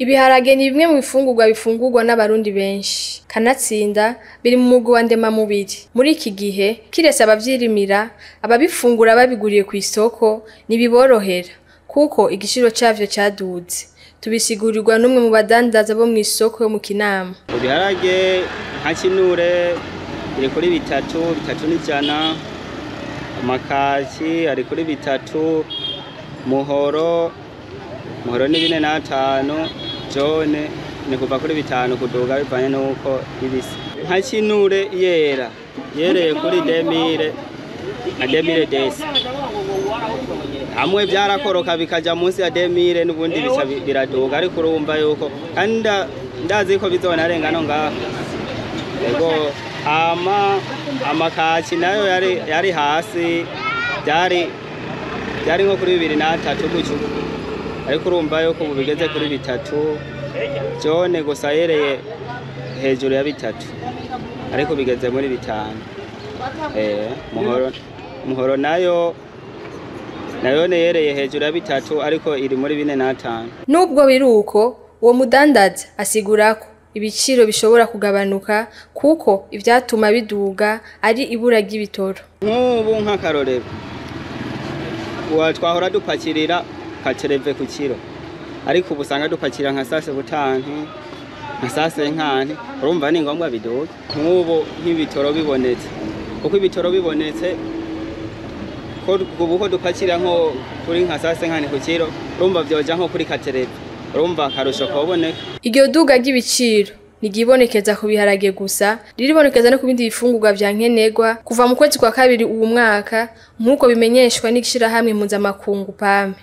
Ibiharage ni bimwe mu bifungurwa bifungurwa n'Abarundi benshi. Kanatsinda biri mu mugwi wa ndemamubiri. Muri iki gihe, kiretse abavyirimira, ababifungura babiguriye kw'isoko ntibiborohera kuko igiciro cavyo caduze. Tubisigurirwa n'umwe mu badandaza bo mw'isoko yo mu Kinama. Ibiharage nka kinure biri kuri bitatu, 3 100, amakaki ari kuri 3, muhoro, muhoro ni 4.5, jaune ni kuva kuri 5 kuduga bivanye nuko ibisa. Nka kinure yera, yereye kuri 2000 na 2200. Hamwe vyarakoroka bikaja munsi ya 2000, n'ubundi bica biraduga, ariko urumva yuko kandi ndazi ko bizonarenga no ngaho. Ego, ama amakaki nayo yari hasi, byari nko kuri 2.3 gutyo, ariko urumva yuko ubu bigeze kuri 3. Jaune gusa yereye hejuru ya 3, ariko bigeze muri 5. Muhoro nayo yereye hejuru ya 3, ariko iri muri 4.5. Nubwo biruko, uwo mudandaza asigura ko ibiciro bishobora kugabanuka kuko ivyatuma biduga ari ibura ry'ibitoro. Nk'ubu nk'akarorero, twahora dupakirira quatre-vingts ku kiro, ariko ubu usanga dupakira nka cent septante, nka 150. Urumva ni ngombwa biduga. Nk'ubu nk'ibitoro bibonetse, kuko ibitoro bibonetse ko ubu ko dupakira nko kuri nka 150 ku kiro, urumva vyoja nko kuri 80, urumva akarusho koboneka. Iryo duga ry'ibiciro ntiryibonekeza ku biharage gusa, riribonekeza no ku bindi bifungurwa vya nkenerwa kuva mu kwezi kwa kabiri uwu mwaka, nk'uko bimenyeshwa n'ishirahamwe mpuzamakungu PAM.